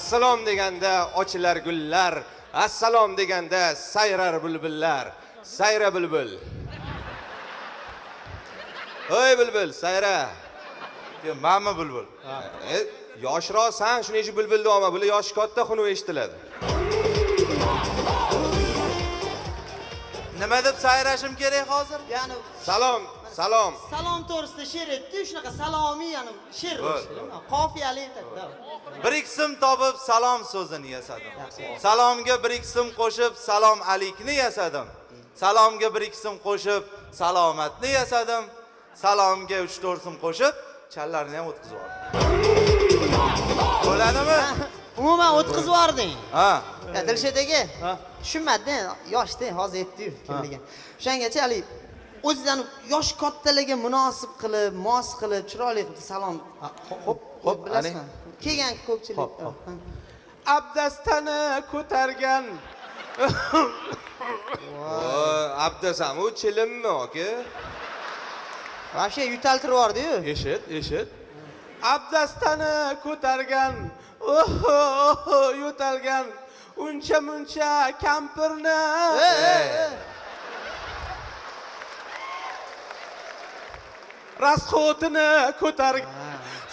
Assalom deganda ochilar gullar, assalom deganda sayrar bulbullar. Sayra bulbul. Ey bulbul, sayra. Manmi bulbul? Yoshroqsan, shuning uchun bulbul deyapman. Bular yoshi katta, xunuk eshitiladi. Nima deb sayrashim kerak hozir? Ya'ni salom, salom. Salom to'g'risida she'r aytdi, shunaqa salomiy, ya'ni she'r qofiyali. Bir ikki so'm topib salom so'zini yasadim. Salomga bir ikki so'm qo'shib salom alikni yasadim. Salomga bir ikki so'm qo'shib salomatni yasadim. Salomga 3-4 so'm qo'shib challarni ham o'tkazib yubordim. Bo'ladimi? Umuman o'tkazib yubording. Ha. Ya Dilshod aka, tushunmading, yoshda hozir aytdi-yu kimligini. O'shangacha hali o'zidan yosh kattalarga munosib qilib, mos qilib, chiroyli qilib salom. Xo'p, xo'p, bilasizmi? Kelgan ko'pchilik. Xo'p, xo'p. Abdastani ko'targan. Abdasam u chilimmi aka? Вообще yutaltirib yubordi-yu. Eshit, eshit. Abdastani ko'targan, oho, yo'talgan, uncha muncha kampirni. Rasxotini ko'targan.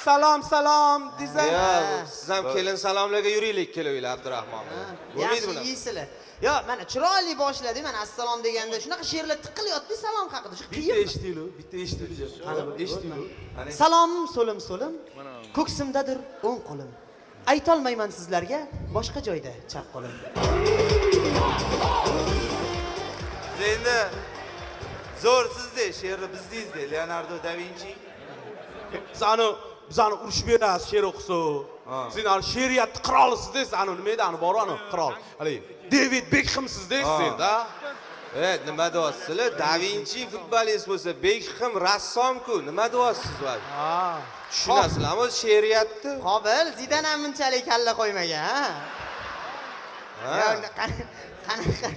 Salom, salom desa. Yo'q, siz ham kelin salomlarga yuraylik kelavinglar Abdurahmon bilan. Bo'lmaydi bunaqa. Yaxshi yeysizlar. Yo'q, mana chiroyli boshladi, mana assalom deganda shunaqa she'rlar tiqilyapti salom haqida. Shu Bitta qiyinmi? eshitdinglar, bitta eshitdinglar. Qani bir eshitdinglar. Salomim so'lim so'lim, ko'ksimdadir o'ng qo'lim. Aytolmayman sizlarga boshqa joyda chap qo'lim. Siz endi zo'r sizda, she'rni bizdingizda, Leonardo da Vinci. Bizani urush berasiz she'r o'qisa. Siz ana she'riyat qirolisiz deysiz, ana nima edi, ana bor ana qirol. Haligi David Beckhamsiz deysiz endi, ha? Nima deyapsizlar? Da Vinci futbolist bo'lsa, Beckham rassom-ku. Nima deyapsiz va? Ha. Tushunasizlarmi o'zi she'riyatni? Qobil Zidan ham bunchalik kalla qo'ymagan, ha? Ha. Qanaqa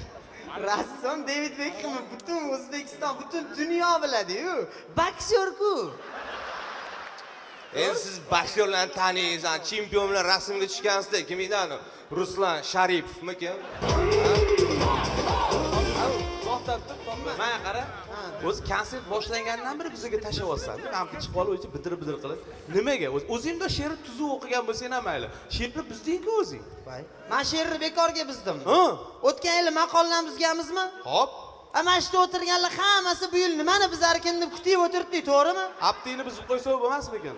rassom David Beckhamni butun O'zbekiston, butun dunyo biladi-yu. Boksyor-ku. Endi siz boksyorlarni taniysiz, chempion bilan rasmga tushgansizda, kim edi ani? Ruslan Sharipovmi kim? To'xtab tur, to'xtab. Mana qara. O'zi konsert boshlangandan beri bizga tashlayapsan. Ramka chiqib olib, o'zi bidir-bidir qilib. Nimaga? O'zingda she'rni tuzuk o'qigan bo'lsang ham mayli. She'rni buzding-ku o'zing. Voy. Men she'rni bekorga buzdim. Ha. O'tgan yili maqolani buzganmizmi? Hop. Mana shu o'tirganlar hammasi bu yil nimani buzarkin deb kutib o'tiribdi, to'g'rimi? Aptingni buzib qo'ysa bo'lmasmikan?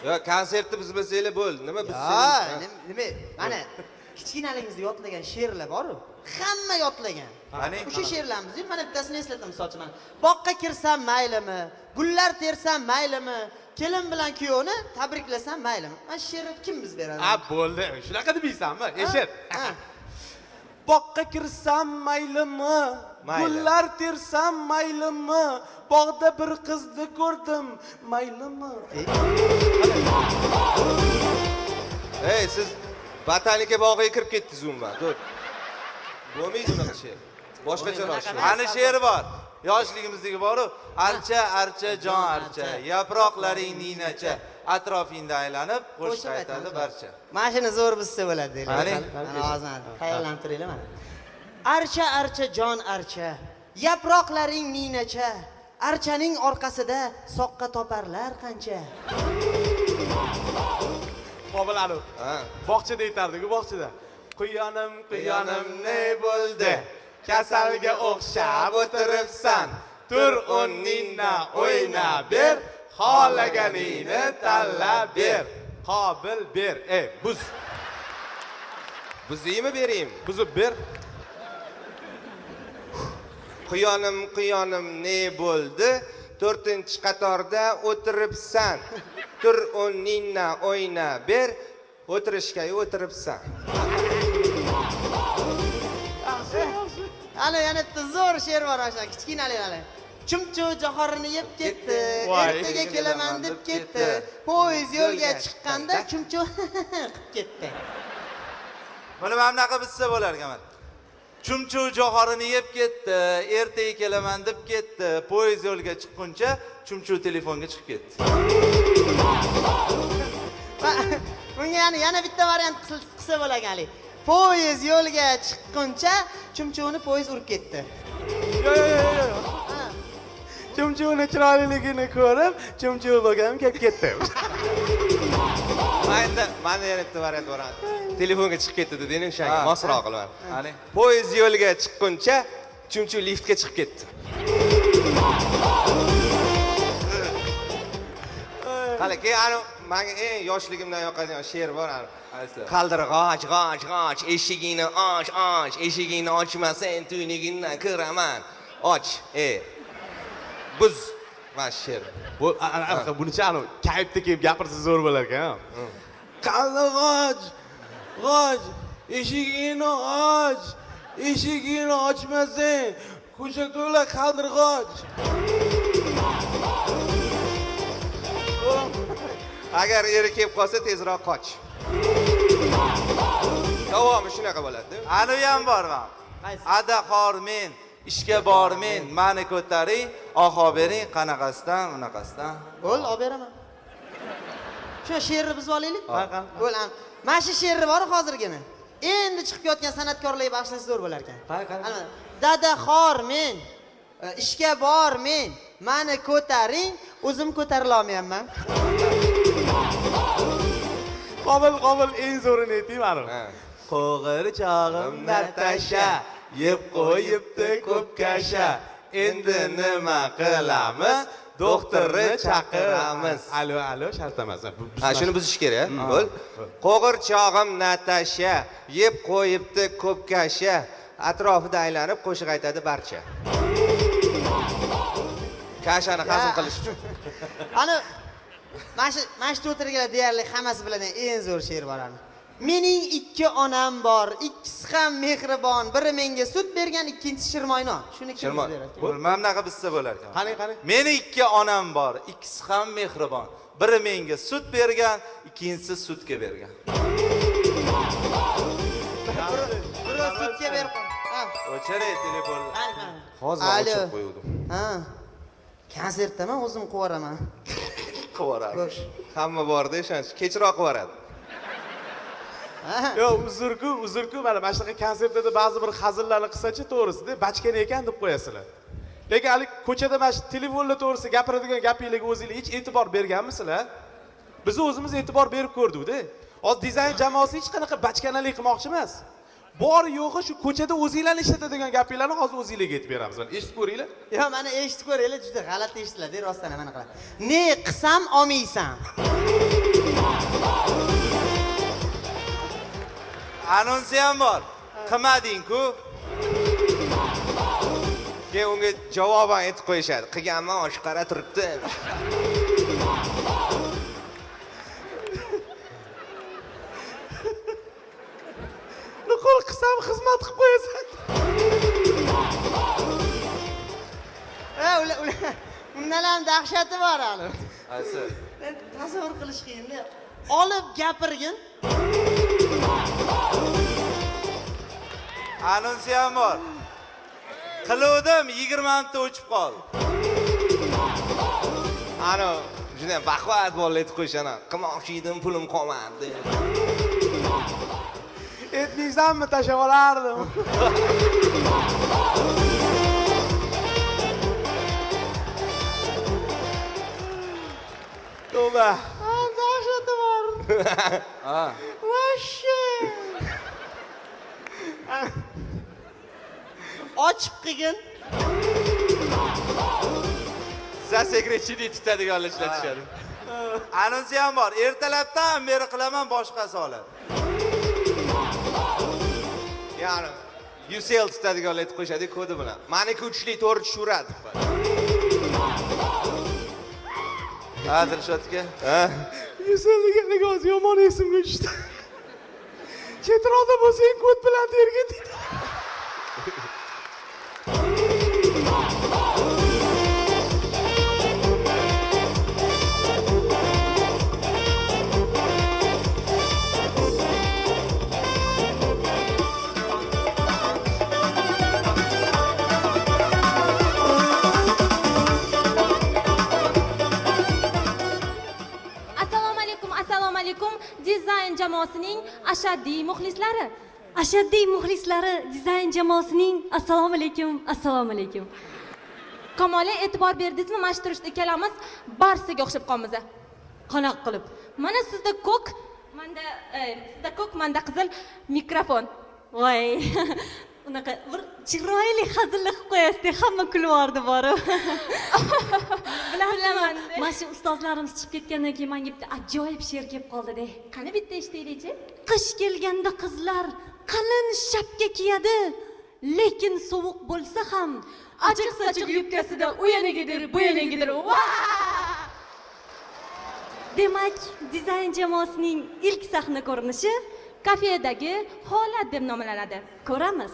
Yo, konsertni buzmasanglar bo'ldi. Nima Yo, buzsanglar? nima? Mana kichkinaligimizda yodlagan she'rlar bor-ku. Hamma yodlagan. Qani? O'sha she'rlarimizni mana bittasini eslatim, misol uchun mana. Boqqa kirsam maylimi, gullar tersam maylimi, kelin bilan kuyovni tabriklasam maylimi? Mana shu she'rni kim biz beradi? Ha, bo'ldi. Shunaqa demaysanmi? Eshit. Ha. Boqqa kirsam maylimi, Mayli. gullar tersam maylimi, bog'da bir qizni ko'rdim, maylimi? Ey, siz botanika bog'iga kirib ketdingiz umuman. Dur. Bo'lmaydi unaqa she'r. Boshqacharoq she'r. Ana she'ri bor. Yoshligimizdagi bor-u, archa, archa, jon archa, yaproqlaring ninacha, atrofingda aylanib qo'shiq aytadi barcha. Mana shuni zo'r buzsa bo'ladi deylar. Qani? Mana hozir tayyorlanib turinglar mana. Archa, archa, jon archa, yaproqlaring ninacha, archaning orqasida soqqa toparlar qancha. Qobil anu. Ha. Bog'chada aytardik-ku, bog'chada. Quyonim, Quyonim quyonim ne bo'ldi? Kasalga o'xshab o'tiribsan. Tur o'rningna o'yna ber, xohlaganingni tanlab ber. Qobil ber. Ey, buz. Buzaymi beraymi? Buzib ber. Quyonim, quyonim ne bo'ldi? 4-qatorda o'tiribsan. Tur o'rningna o'yna ber, o'tirishga o'tiribsan. Hali yana bitta zo'r she'r bor o'sha kichkinalik hali. Chumchuq jo'xorini yeb ketdi, ertaga kelaman deb ketdi. Poyezd yo'lga chiqqanda chumchuq qilib ketdi. Buni mana bunaqa bizsa bo'lar ekan. Chumchuq jo'xorini yeb ketdi, ertaga kelaman deb ketdi. Poyezd yo'lga chiqquncha chumchuq telefonga chiqib ketdi. Bunga yana bitta variant qilsa bo'ladi hali. Poyezd yo'lga chiqquncha chumchuqni poyezd urib ketdi. Yo, yo, yo, yo. Chumchuqni chiroyliligini ko'rib, chumchuq bo'lgim kelib ketdi. Manda yana bitta variant bor. Telefonga chiqib ketdi deding, o'shanga mosroq qilaman. Qani? Poyezd yo'lga chiqquncha chumchuq liftga chiqib ketdi. Qani, keyin ana menga eng yoshligimdan yoqadigan she'r bor ana. Qaldirg'och, g'och, g'och, eshigingni och, och, eshigingni ochmasang tuynugindan kiraman. Och, buz. Mana she'r. Bu anaqa bunicha anu kayfda kelib gapirsa zo'r bo'lar ekan. Qaldirg'och, g'och, eshigingni och, eshigingni ochmasang ko'cha to'la qaldirg'och. Agar eri kelib qolsa tezroq qoch. Davomi shunaqa bo'ladi. Anu ham borman. Ada xor men, ishga bor men, mani ko'taring, oho bering, qanaqasidan, unaqasidan. Bo'l, olib beraman. Shu she'rni buzib olaylik. Bo'l, mana shu she'rni bor hozirgina. Endi chiqib ketgan san'atkorlarga bag'ishlasa zo'r bo'lar ekan. Qani? Dada xor men, ishga bor men, mani ko'taring, o'zim ko'tarila olmayapman. Qobil, qobil eng zo'rini aytaymi anu? Qo'g'irchog'im Natasha yeb qo'yibdi ko'p kasha. Endi nima qilamiz? Doktorni chaqiramiz. Alo, alo, shart emas. Ha, shuni buzish kerak, bo'l. Qo'g'irchog'im Natasha yeb qo'yibdi ko'p kasha. Atrofida aylanib qo'shiq aytadi barcha. Kashani hazm qilish uchun. Ana mana shu o'tirganlar deyarli hammasi biladi eng zo'r she'r bor ana. Mening ikki onam bor, ikkisi ham mehribon. Biri menga sut bergan, ikkinchisi shirmoynon. Shuni kim beradi? Bo'l, mana bunaqa bizsa bo'lar ekan. Qani, qani? Meni ikki onam bor, ikkisi ham mehribon. Biri menga sut bergan, ikkinchisi sutga bergan. Biri sutga berib. O'chiray telefonni. Hozir men o'chirib qo'yuvdim. Ha. Konsertdaman, o'zim qilib yuboraman. Qilib yuboradi. Hamma borda ishonch, kechroq qilib yuboradi. Yo'q, uzrku, uzrku, mana shunaqa konsertlarda ba'zi bir hazillarni qilsachi, to'g'risida bachkana ekan deb qo'yasizlar. Lekin hali ko'chada mana shu telefonlar to'g'risida gapiradigan gapinglarga o'zinglar hech e'tibor berganmisizlar? Biz o'zimiz e'tibor berib ko'rdik-da. Hozir dizayn jamoasi hech qanaqa bachkanalik qilmoqchi emas. Bor yo'g'i shu ko'chada o'zinglarni ishlatadigan gapinglarni hozir o'zinglarga aytib beramiz. Mana eshitib ko'ringlar. Yo'q, mana eshitib ko'ringlar, juda g'alati eshitiladi, rostdan mana qiladi. Ne qilsam olmaysan. Anonsi ham bor. Qilmading-ku. Keyin unga javoban aytib qo'yishadi. Qilganman, oshqara turibdi. Nuqul qilsam xizmat qilib qo'yasan. Undan ham dahshati bor hali. Qaysi? Tasavvur qilish qiyin-da. Olib gapirgin. Anonsi ham bor. Qiluvdim, 20 minutda o'chib qoldi. Ana juda ham baquvvat bolalar aytib qo'yishadi. Qilmoqchi edim, pulim qolmadi. Aytmaysanmi, tashlab olardim. Tavba. Dahshati bor. Ha. Vashshe. Ochib qilgin. Zasekrechini tutadiganlar ishlatishadi. Anonsi ham bor. Ertalabdan beri qilaman, boshqasi oladi. Ya'ni UCL tutadiganlar aytib qo'yishadi kodi bilan. Maniki 3lik to'g'ri tushaveradi. Ha, Dilshod aka. Ha? UCL deganligi hozir yomon esimga tushdi. Chetroqda bo'lsang kod bilan tergin deydi. Assalomu alaykum, assalomu alaykum. Dizayn Ashaddiy muxlislari. Ashaddiy muxlislari dizayn jamoasining assalomu alaykum, assalomu alaykum. Kamola, e'tibor berdingizmi? Mana shu turishda ikkalamiz barsiga o'xshab qolamiz. Qanaqa qilib? Mana sizda ko'k, manda sizda ko'k, manda qizil mikrofon. Voy. Unaqa bir chiroyli hazillik qilib qo'yasiz, hamma kulib yubordi borib. Bilasizmi, mana shu ustozlarimiz chiqib ketgandan keyin menga bitta ajoyib she'r kelib qoldi-da. Qani bitta eshitaylikchi? Qish kelganda qizlar qalin shapka kiyadi, lekin sovuq bo'lsa ham achiq sachiq yubkasida u yonigidir, bu yonigidir. Demak, dizayn jamoasining ilk sahna ko'rinishi kafedagi holat deb nomlanadi. Ko'ramiz.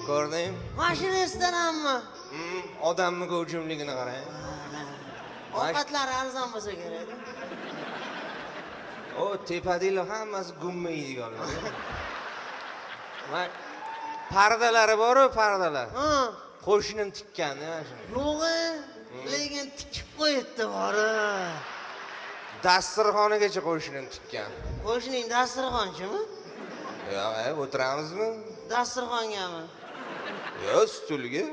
Ko'rding? Mashinistdanmi? Odamni gavjumligini qarang. Ovqatlari arzon bo'lsa kerak. O tepadagilar hammasi gumma yeydiganlar. Man pardalari bor-ku, pardalar. Ha. Qo'shnim tikkan, nima shuni? Yo'q, lekin tikib qo'yibdi bori. Dasturxonagacha qo'shnim tikkan. Qo'shning dasturxonchimi? Yo'q, o'tiramizmi? Dasturxongami? Yo'q, stulga.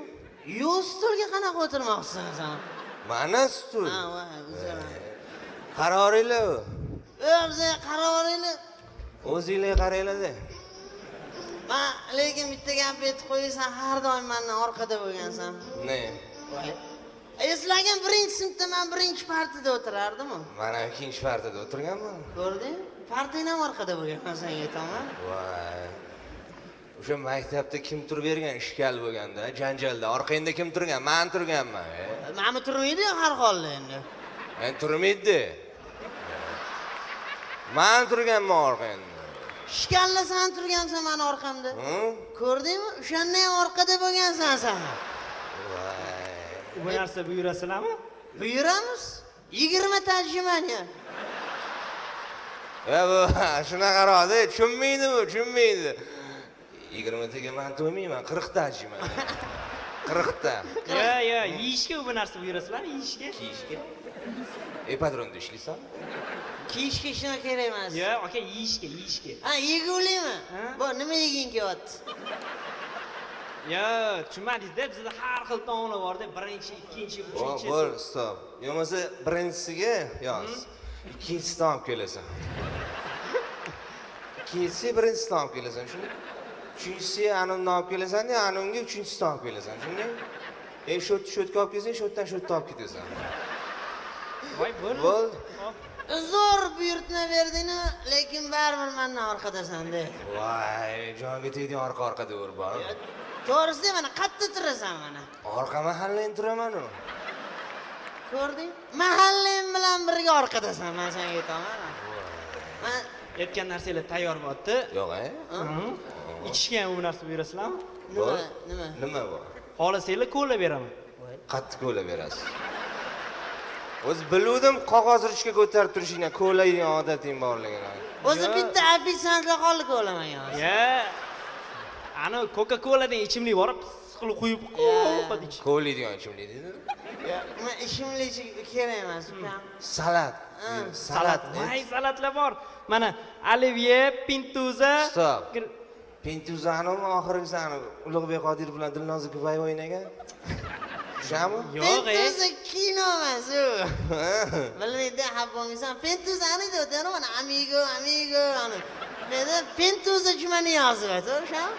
Yo'q, stulga qanaqa o'tirmoqchisan sen? Mana stul. Ha, voy, uzr. Qaroringlar. O'zinglar qaroringlar. O'zinglar qaranglar-da. Men lekin bitta gap aytib qo'ysan, har doim mendan orqada bo'lgansan. Ne? Eslagan birinchi sinfda men birinchi partida o'tirardim-ku. Mana ikkinchi partada o'tirganman. Ko'rding? Partiyam ham orqada bo'lganman senga aytaman. Voy. O'sha maktabda kim turib bergan ishkal bo'lganda, janjalda orqangda kim turgan? Men turganman. Meni turmaydi har holda endi. Men turmaydi. Men turganman orqangda. Ishkalda sen turgansan meni orqamda. Ko'rdingmi? O'shanda ham orqada bo'lgansan sen. Voy. Bu narsa buyurasizlarmi? Buyuramiz. 20 ta отжимания. Ya bu shunaqaroqda, tushunmaydi bu, tushunmaydi. 20 taga men to'ymayman, 40 ta отжимания. 40 ta. Yo, yo, yeyishga bu narsa buyurasizlarmi? Yeyishga? Kiyishga. Ipodromda ishlaysan? Kiyishga shuna kerak emas. Yo, aka, yeyishga, yeyishga. Ha, yegulikmi? Bu nima yeging kelyapti? Yo, tushunmadingiz-da, bizda har xil taomlar bor-da, birinchi, ikkinchi, uchinchi. Bo'l, stop. Yo'masa birinchisiga yoz. Ikkinchisidan olib kelasan. Ikkinchisi birinchisidan olib kelasan, shuni. Uchinchisi anundan olib kelasan, anunga uchinchisidan olib kelasan, shunday. Shu yerga olib kelsang, shu yerdan shu yerga olib ketasan. Voy, bo'ldi. Bo'l. Zo'r buyurtma berding-ku, lekin baribir mendan orqadasan-da. Voy, jonga tegding, orqa dever bor. To'g'risi mana qayerda turasan mana? Orqa mahallang turaman-u. Ko'rding? Mahallang bilan birga orqadasan, men senga aytaman. Men Aytgan narsalar tayyor bo'pti. Yo'q, Ichishga ham bu narsa buyurasizlarmi? Nima, nima? Nima bu? Xohlasanglar kola beraman. Qattiq kola berasiz. O'zi biluvdim qog'oz ruchka ko'tarib turishingdan kola yegan odating borligini. O'zi bitta ofitsiantlar qoldi kola menga. Ya. Ani Coca-Cola degan ichimlik bor, qilib quyib qo'yib ich. Kola degan ichimlik deydi. Men ichimlik kerak emas, ukam. Salat. Salat. Voy, salatlar bor. Mana olivye, pintuza. Stop. Pintuzani oxirgisini Ulug'bek Qodirov bilan Dilnoza Kubayeva o'ynagan. O'shami? Yo'q, Pintuza kino emas u. Bilmaydi, xafa bo'lmaysan. Pintuzani deyapti, mana amigo, amigo. Dedi, Pintuza Jumaniyozov, o'shami?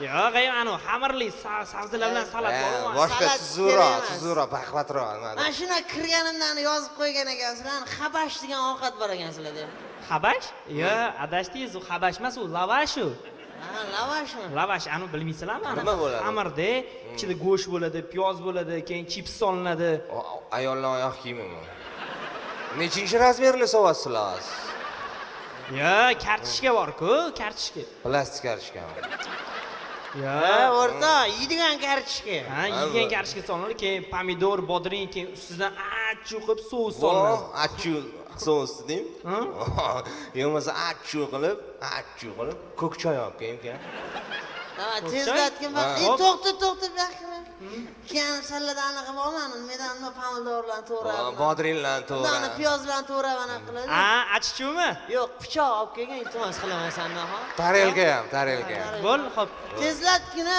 Yo'q, ana xamirli sabzilar bilan salat bor. Boshqa Salat tuzukroq, kerak emas. tuzukroq, baquvvatroq. Mana shuna kirganimdan yozib qo'ygan ekansizlar, xabash degan ovqat bor ekan sizlarda. Xabash? Yo'q, adashdingiz, u xabash emas, u lavash u. Ha, lavashmi? Lavash, ani bilmaysizlarmi? Nima bo'ladi? Xamirda ichida go'sht bo'ladi, piyoz bo'ladi, keyin chips solinadi. Ayollar oyoq kiyimimi? Nechinchi razmerni sovyapsizlar? Yo'q, kartoshka bor-ku, kartoshka. Plastik kartoshkami? Yo'q. Ha, o'rtoq, yeydigan kartoshka. Ha, yeydigan kartoshka solinadi, keyin pomidor, bodring, keyin ustidan achchiq qilib sous solinadi. Achchiq sous deymi? Yo bo'lmasa achchiq qilib, ko'k choy olib keyin. Давай, tezlatgin. To'xta, to'xta, baqira. Keyin salladan anaqa bormani, nimadan pomidor bilan to'g'rab. Bodring bilan to'g'rab. Uni piyoz bilan to'g'rab anaqa qiladi. Ha, achchuvmi? Yo'q, pichoq olib kelgin, iltimos qilaman sendan, ha. Tarelka ham, tarelka ham. Bo'l, xo'p. Tezlatgin.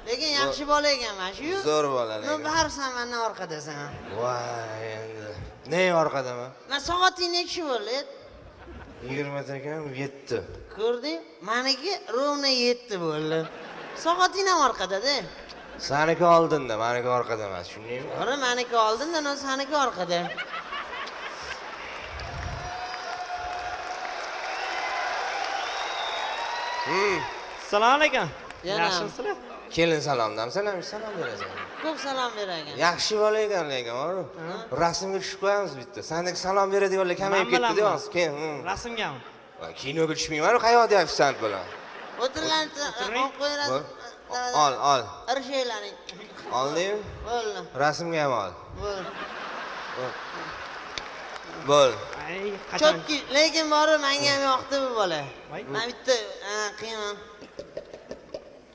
Lekin yaxshi bola ekan mana shu. Zo'r bola lekin. Но, baribir sen mendan orqadasan. Voy, endi. Ne orqadaman? Men soating nechi bo'ldi? 20 kam 7. Ko'rding? Meniki ровно 7 bo'ldi. Soating ham orqada-da. Seniki oldinda, meniki orqada emas, tushundingmi? To'g'ri, meniki oldinda, no seniki orqada. Assalomu alaykum. Yana. Yaxshimisizlar? Kelin salomdan salom, salom berasan. Ko'p salom beragan. Yaxshi bola ekan lekin, bor. Rasmga tushib qo'yamiz bitta. Sendek salom beradiganlar kamayib ketdi deyapsiz. Keyin. Rasmgami? Kinoga tushmayman, qayoqda ofitsiant bilan. O'tirlar, olib qo'yiladi. Ol, ol. Irshaylaring. Oldingmi? Bo'ldi. Rasmga ham ol. Bo'ldi. Bo'l. Chotki, lekin borib menga ham yoqdi bu bola. Men bitta qiyaman.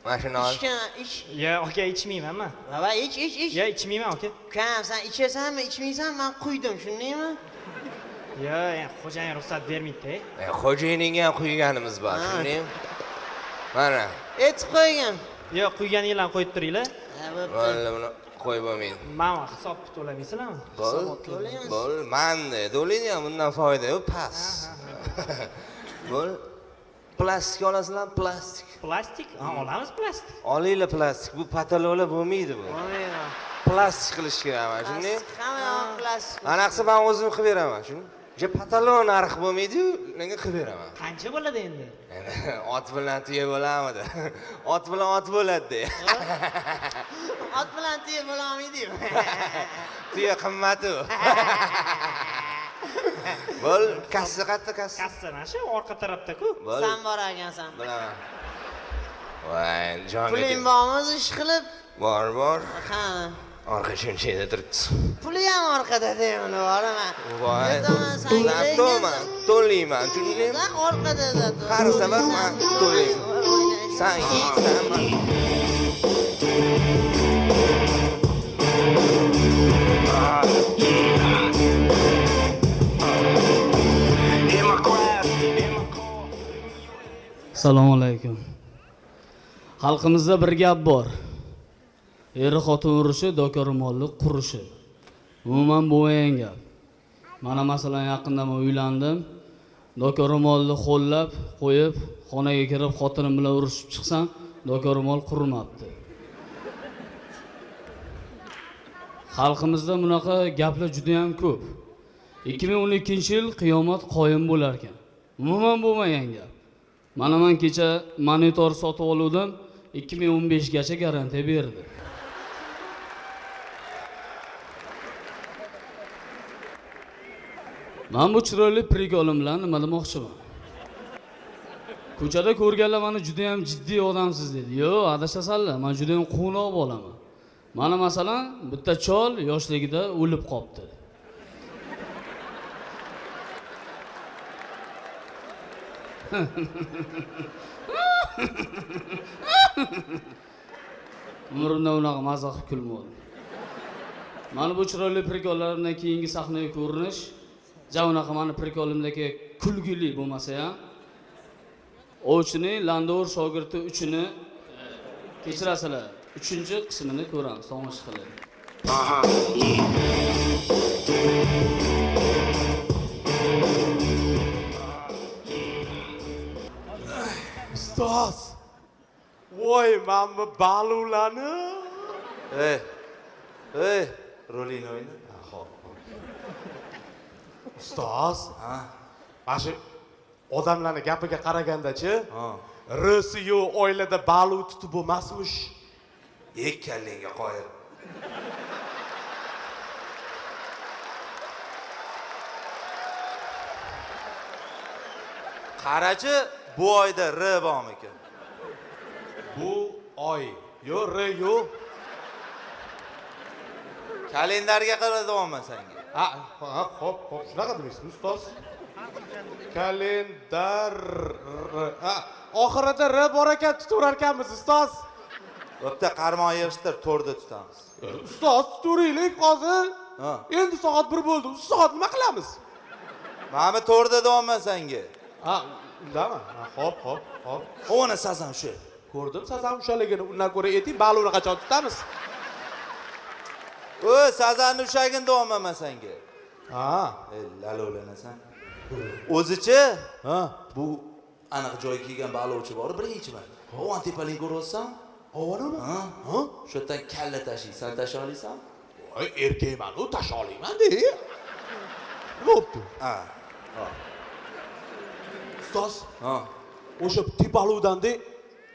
Mashina ol. Ichgin, ich. Yo, aka, ichmayman men. Baba, ich, ich, ich. Yo, ichmayman, aka. Ukam, sen ichasanmi, ichmaysanmi? Men quydim, shundaymi? Yo, endi xo'jayin ruxsat bermaydi-da. Xo'jayiningga ham quyganimiz bor, shundaymi? Mana. Aytib qo'ygan. Yo, quyganinglarni qo'yib turinglar. Valla buni qo'yib bo'lmaydi. Mana hisobni to'lamaysizlarmi? Bo'l, bo'l, manda to'laydi ham bundan foyda yo'q, pas. Bo'l. Plastik olasizlarmi? Plastik. Plastik? Ha, olamiz plastik. Olinglar plastik. Bu patalola bo'lmaydi bu. Bo'lmaydi. Plastik qilish kerak mana shunday. Hamma yoq plastik. Anaqasi men o'zim qilib beraman, shuni. Ja patalo narx bo'lmaydi-yu, menga qilib beraman. Qancha bo'ladi endi? Endi ot bilan tuya bo'lamidi? Ot bilan ot bo'ladi-da. Ot bilan tuya bo'la olmaydi-yu. Tuya qimmat-u. Bo'l, kassa qayerda kassa? Kassa mana shu orqa tarafda-ku. Sen bor ekansan. Bilaman. Voy, jonga. Puling bormi o'zi ish qilib? Bor, bor. Ha. Orqa shunchayda turibdi. Puli ham orqada deyman, boraman. Voy. To'layman, to'layman, tushundingmi? Sen orqada da. Har safar men to'layman. Sen yeysan, men. Assalomu alaykum. Xalqimizda bir gap bor. Eri xotin urushi, do'konmolni qurishi. Umuman bo'lmagan gap. Mana masalan yaqinda men uylandim. Do'konmolni qo'llab qo'yib, xonaga kirib xotinim bilan urushib chiqsam, do'konmol qurimabdi. Xalqimizda bunaqa gaplar juda ham ko'p. 2012-yil qiyomat qoyim bo'lar ekan. Umuman bo'lmagan gap. Mana men kecha monitor sotib oldim, 2015 gacha garantiya berdi. Men bu chiroyli prikolim bilan nima demoqchiman? Ko'chada ko'rganlar meni juda ham jiddiy odamsiz dedi. Yo'q, adashasanlar, men juda ham quvnoq bolaman. Mana masalan, bitta chol yoshligida o'lib qopti. Umrimda unaqa maza qilib kulmadim. Mana bu chiroyli prikollarimdan keyingi sahnaga ko'rinish, ja unaqa mani prikolimdagi kulgili bo'lmasa ham, ovchining Landor shogirdi 3-ni kechirasizlar, 3-qismini ko'ramiz, tomosha qiling. Ustoz. Voy, men bu balularni. Ey. Ey, rolini o'yna. Xo'p. Ustoz, ha. Mana shu odamlarning gapiga qaraganda-chi, risi yo'q oilada balu tutib bo'lmasmish. Kallangga qo'yib. Qarachi, bu oyda R bormikan? Bu oy. Yo'q, R yo'q. Kalendarga qarayapman senga. Ha, xo'p, xo'p, shunaqa demaysizmi, ustoz? Kalendar. Ha, Oxirida R bor ekan, tutaverar ekanmiz, ustoz. Bo'pti, qarmoq yig'ishtir, to'rda tutamiz. Ustoz, tutaveraylik hozir. Ha. Endi soat 1 bo'ldi. 3 soat nima qilamiz? Mana to'rda deyapman senga. Ha, undami? Ha, Xo'p, xo'p, xo'p. Ona sazan shu. Ko'rdim sazan ushaligini. Undan ko'ra ayting, baliqni qachon tutamiz? O, sazanni ushagin deyapman man senga. Ha. Ey, lalovlanasan. O'zichi? Ha. Bu aniq joyga kelgan baliqchi bor, birinchiman. Ovan tepalikni ko'ryapsan? Ovanimi? Ha? Ha? Shu yerdan kalla tashiysan, tasha olasan? Voy, erkakman, u tasha olaman de. Nima bo'pti? Ha. Ustoz, Ha. o'sha tepaluvdan de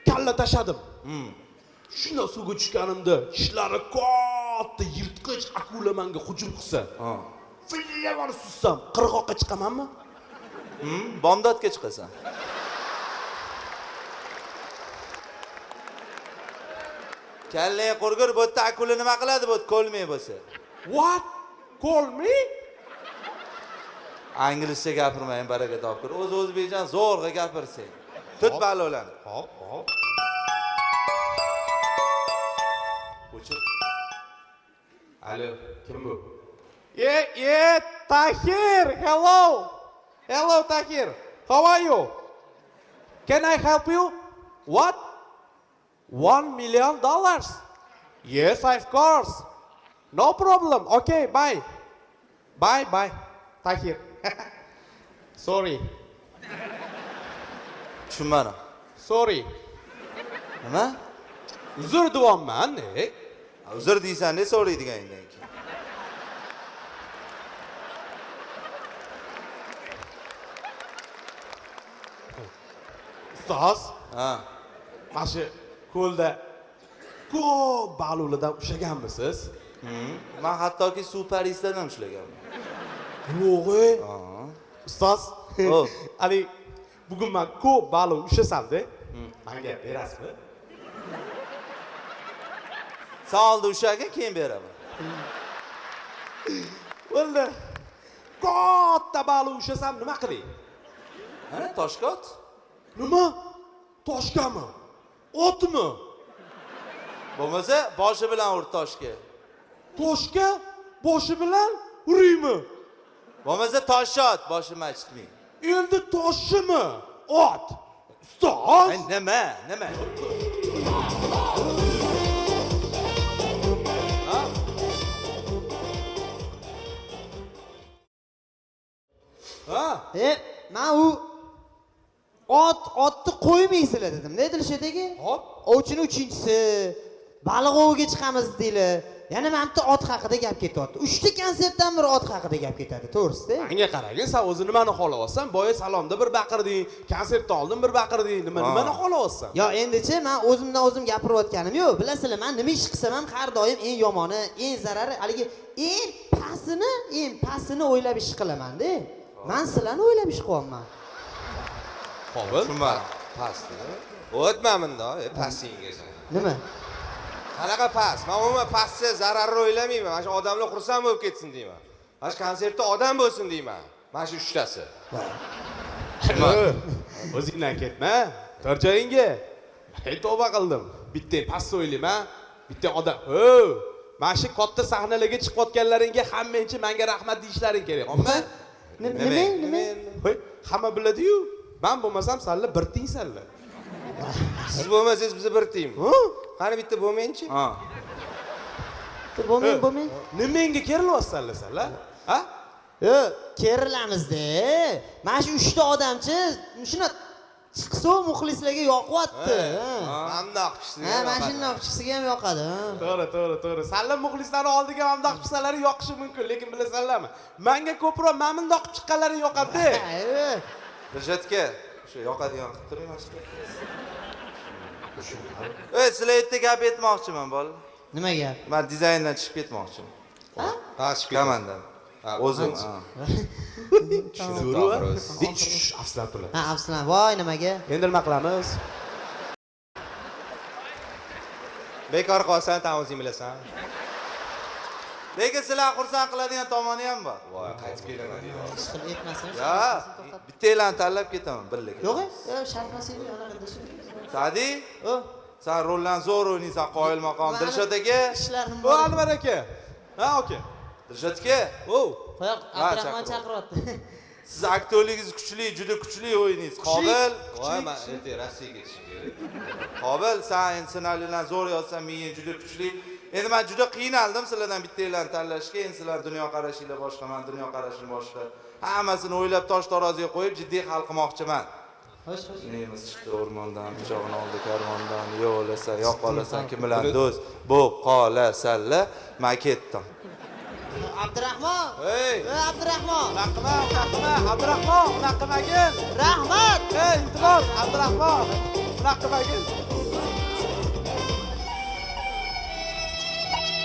kalla tashadim. Shundan suvga tushganimda tishlari katta yirtqich akula menga hujum qilsa, Ha. fillavar suzsam, qirg'oqqa chiqamanmi? Bomdodga chiqasan. Kallang qurgur, bu yerda akula nima qiladi bu yerda ko'lmay bo'lsa? What? Call me? Inglizcha gapirmang, baraka topkur. O'zi o'zbekchan zo'rg'a gapirsang. Tut baliqlarni. Hop, hop. O'chir. Alo, kim bu? E, e, Tahir, hello. Hello, Tahir. How are you? Can I help you? What? $1 million? Yes, of course. No problem. Okay, bye. Bye, bye. Tahir. Sorry. Tushunmadim. Sorry. Nima? Uzr deyapman, ne? Uzr deysan, ne so'raydiganingdan keyin. Ustoz, Ha. mana shu ko'lda ko'p baliqlardan ushlaganmisiz? Man hattoki suv parisdan ham ushlaganman. Yo'q, ey. Ustoz, O. haligi bugun man ko'p baliq ushlasamda, menga berasizmi? Sen oldi ushlagin, keyin beraman. Bo'ldi. Katta baliq ushlasam nima qilay? Ana toshga ot. Nima? Toshgami? Otmi? Bo'lmasa boshi bilan ur toshga. Toshga boshi bilan uraymi? Bo'lmasa toshga ot, boshi machitmay. Endi toshimi? Ot. Ustoz. Ay, nima? Nima? Ha? Ha? E, men u otni qo'ymaysizlar dedim. Ne Dilshod aka? Hop. Ovchini uchinchisi, baliq oviga chiqamiz deylar. Yana mana bitta ot haqida gap ketyapti. 3 ta konsertdan biri ot haqida gap ketadi, to'g'risida? Menga qaragin, sen o'zi nimani xohlayapsan? Boya salomda bir baqirding, konsertda oldin bir baqirding. Nima nimani xohlayapsan? Yo, endichi men o'zimdan o'zim gapirayotganim yo'q. Bilasizlar, men nima ish qilsam ham har doim eng yomoni, eng zarari, haligi eng pastini o'ylab ish qilaman-da. Men sizlarni o'ylab ish qilyapman. Qobil. Tushunmadim. Past. O'tma bundoq, pastingga sen. Nima? Qanaqa past? Men umuman pastni zararni o'ylamayman. Mana shu odamlar xursand bo'lib ketsin deyman. Mana shu konsertda odam bo'lsin deyman. Mana shu uchtasi. O'zingdan ketma. Tor joyingga. Hey, tavba qildim. Bitta past o'ylayman, bitta odam. Ho, mana shu katta sahnalarga chiqayotganlaringga hammanchi menga rahmat deyishlaring kerak. Omma? Nima? Nima? Hoy, hamma biladi-yu. Men bo'lmasam sanlar bir tiysanlar. Siz bo'lmasangiz biz bir tiym. Ha? Qani bitta bo'lmangchi? Ha. Bo'lmang, bo'lmang. Nimangga kerilyapsanlar sanlar? Ha? Yo, kerilamizda. Mana shu 3 ta odamchi shuni chiqsa muxlislarga yoqyapti. Mana bundoq chiqsin. Ha, mana shundoq chiqsiga ham yoqadi. Ha. To'g'ri, to'g'ri, to'g'ri. Sanlar muxlislarni oldiga mana bundoq chiqsalaring yoqishi mumkin, lekin bilasanlarmi? Menga ko'proq mana bundoq qilib chiqqanlaring yoqadi. Ha, Dilshodga shu yoqadigan qilib turing mana shu. Ey, sizlar yerda gap aytmoqchiman, bola. Nima gap? Men dizayndan chiqib ketmoqchiman. Ha, chiqib ketasiz. Komandadan. Ha, O'zim. ancha. Ha. Zo'ru. Afsuslanib turlar. Ha, afsuslan. Voy, nimaga? Endi nima qilamiz? Bekor qolsan, tan o'zing bilasan. Lekin sizlar xursand qiladigan tomoni ham bor. Voy, qaytib kelaman deydi. Ish qilib aytmasin. Ya, bittanglarni tanlab ketaman, birga. Yo'q, shart emas edi, unaqa desin. Sa'diy, O, sen rollarni zo'r o'ynaysan, qoyil maqom. Mani Dilshod aka, ishlarim O bor. Anvar aka. Ha, aka. Dilshod aka, O. Qo'yoq, Ha, Abdurahmon chaqiryapti. chaqiryapti. Siz aktyorligingiz kuchli, juda kuchli o'ynaysiz. Qobil, Voy, man ertaga Rossiyaga ketishim kerak. Qobil, sen endi ssenariylarni zo'r yozsan, miyang juda kuchli. Endi men juda qiynaldim sizlardan bittanglarni tanlashga. Endi sizlar dunyoqarashinglar boshqa, men dunyoqarashim boshqa. Hammasini o'ylab tosh taroziga qo'yib jiddiy hal qilmoqchiman. Xo'sh, xo'sh. Nemiz chiqdi o'rmondan, pichog'ini oldi karvondan, yo'q olasan, yo'q qolasan, kim bilan do'st bo'lib qolasanlar. Men ketdim. Abdurahmon. Ey! Ey, Abdurahmon. Unaqa qilma, unaqa qilma, Abdurahmon, unaqa qilmagin. Rahmat. Ey, iltimos, Abdurahmon, unaqa qilmagin.